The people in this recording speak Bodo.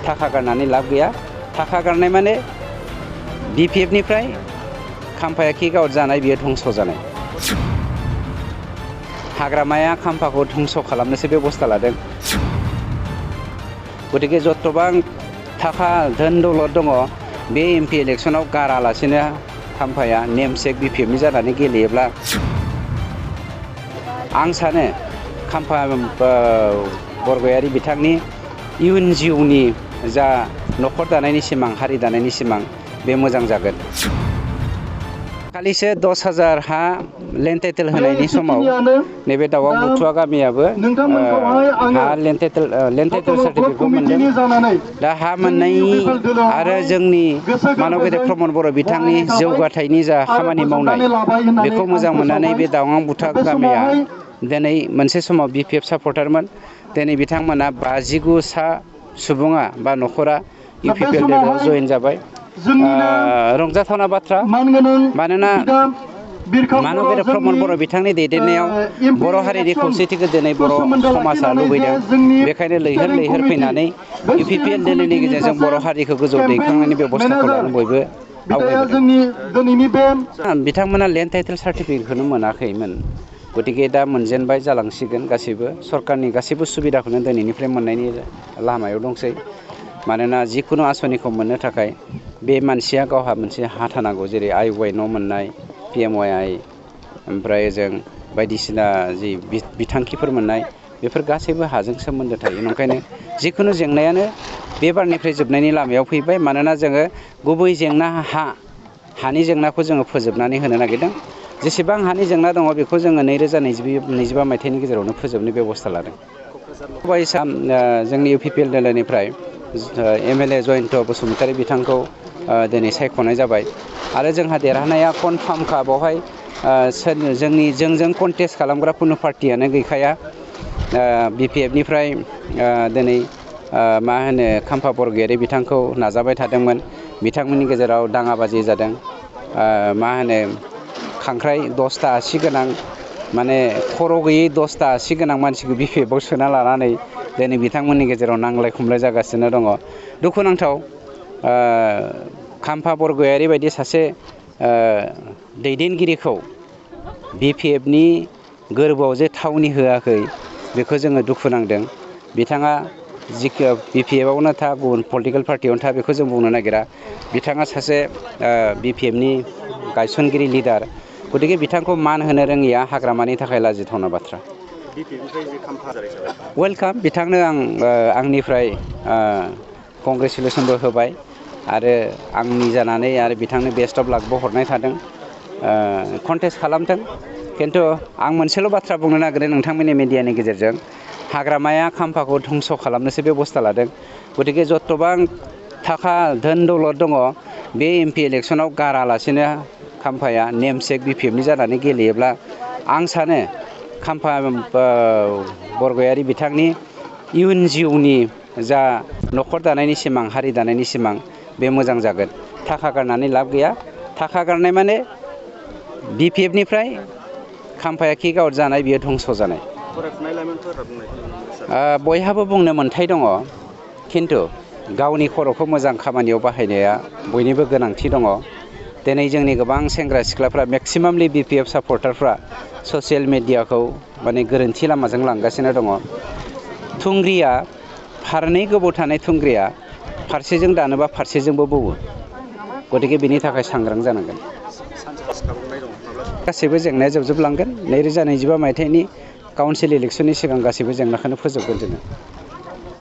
थाखा गारनानै लाब गैया। थाखा गारनाय माने बिपिएफनिफ्राय खाम्फाया किक आउट जानाय, बियो धंस जानाय। हाग्रामाया खाम्फाखौ धंस खालामनोसो बेबस्था लादों। गतिके जतबां थाखा धोन दौलत दङ, बे एमपि इलेक्सनाव गारालासिनो खाम्फाया नेमसेक बिपिएफनि जानानै गेलेयोब्ला आं सानो खाम्फा बरगयारि बिथांनि इयुन जिउनि जा न'खर दानायनि सिमां, हारि दानायनि सिमां, बे मोजां जागोन। खालिसो 10,000 हा लेन्ड टाइटेल होनायनि समाव नैबे दावां बुथुवा गामियाबो हा लेन्ड टाइटेल सार्टिफिकेटखौ मोनदों। दा हा मोननायनि आरो जोंनि मानब गेदेर प्रमद बर' बिथांनि जौगाथायनि जा खामानि मावनाय, बेखौ मोजां मोननानै बे दावां बुथुवा गामिया दिनै मोनसे समाव बिपिएफ सापर्टारमोन। दिनै बिथांमोना 59 सा सुबुङा बा न'खरा इउपिपिएल जयेन जाबाय। रंजाथावना बाथ्रा, मानोना मानब गेदेर प्रमद बर' बिथांनि दैदेननायाव बर' हारिनि खौसेथिखौ दिनै बर' समाजा लुबैदों। बेखायनो लैहोर लैहोर फैनानै इउपिपिएल दोलोनि गेजेरजों बर' हारिखौ गोजौ दैखांनायनि बेबस्थाखौ लानो बयबो आवगायबोदों। बिथांमोना लेन्ड टाइटेल सार्टिफिकेटखौनो मोनाखैमोन। गतिके दा मोनजेनबाय, जालांसिगोन। गासैबो सरकारनि गासैबो सुबिदाखौनो दिनैनिफ्राय मोननायनि लामायाव दंसै। मानोना जिखुनु आसनिखौ मोननो थाखाय बे मानसिया गावहा मोनसे हा थानांगौ, जेरै IY न' मोननाय, PMYI, ओमफ्राय जों बायदिसिना जि बिथांखिफोर मोननाय, बेफोर गासैबो हाजों सोमोन्दो थायो। ओंखायनो जिखुनु जेंनायानो बे बारनिफ्राय जोबनायनि लामायाव फैबाय। मानोना जोङो गुबै जेंना हानि जेंनाखौ जोङो फोजोबनानै होनो नागिरदों। जेसेबां हानि जेंना दङ, बेखौ जोङो 2025 मायथाइनि गेजेरावनो फोजोबनो बेबस्था लादों। जोंनि इउपिपिएल दोलोनिफ्राय MLA जयन्त बसुमतारी बिथांखौ दिनै सायख'नाय जाबाय। आरो जोंहा देरहानाया कनफार्मखा। बेवहाय जोंजों कन्टेस्ट खालामग्रा कुनु पार्टियानो गैखाया। बिपिएफनिफ्राय दिनै मा होनो खाम्फा बरगयारि बिथांखौ नाजाबाय थादोंमोन। बिथांमोननि गेजेराव दाङाबाजि जादों। मा होनो खांख्राइ 10ता आसि गोनां, माने खर' गैयै 10ता आसि गोनां मानसिखौ बिपिएफआव सोना लानानै दिनै बिथांमोननि गेजेराव नांलाय खमलाय जागासिनो दङ। दुखुनांथाव, खाम्फा बरगयारि बायदि सासे दैदेनगिरिखौ बिपिएफनि गोरबोआव जे थावनि होआखै, बेखौ जोङो दुखु नांदों। बिथाङा जिखि बिपिएफआवनो था, गुबुन पलिटिकेल पार्टियावनो था, बेखौ जों बुंनो नागिरा। बिथाङा सासे बिपिएफनि गायसनगिरि लिडार। गतिके बिथांखौ मान होनो रोङिया हाग्रामानि थाखाय लाजिथावना बाथ्रा। वेलकाम, बिथांनो आंनिफ्राय कंग्रेसुलेसनबो होबाय आरो आंनि जानानै आरो बिथांनो बेस्ट अफ लाकबो हरनाय थादों। कन्टेस्ट खालामथों। खिन्थु आं मोनसेल' बाथ्रा बुंनो नागिरदों नोंथांमोननि मिडियानि गेजेरजों, हाग्रामाया खाम्फाखौ धंस खालामनोसो बेबस्था लादों। गतिके जतबां थाखा धोन दौलत दङ, बे एमपि इलेक्सनाव गारालासिनो खाम्फाया नेमसेक बिपिएफनि जानानै गेलेयोब्ला आं सानो खाम्फा बरगयारि बिथांनि इयुन जिउनि जा न'खर दानायनि सिमां, हारि दानायनि सिमां, बे मोजां जागोन। थाखा गारनानै लाब गैया। थाखा गारनाय माने बिपिएफनिफ्राय खाम्फाया किक आउट जानाय, बियो धंस जानाय। बयहाबो बुंनो मोन्थाय दङ, खिन्थु गावनि खर'खौ मोजां खामानियाव बाहायनाया बयनिबो गोनांथि दङ। दिनै जोंनि गोबां सेंग्रा सिख्लाफ्रा, मेक्सिमामलि बिपिएफ सापर्टारफ्रा ससियेल मिडियाखौ माने गोरोन्थि लामाजों लांगासिनो दङ। थुंग्रिया, फारनै गोबाव थानाय थुंग्रिया फारसेजों दानोबा फारसेजोंबो बौवो। गतिके बेनि थाखाय सांग्रां जानांगोन। गासैबो जेंनाया जोबलांगोन। 2025 मायथाइनि काउन्सिल इलेक्सननि सिगां गासैबो जेंनाखौनो फोजोबगोन जोङो।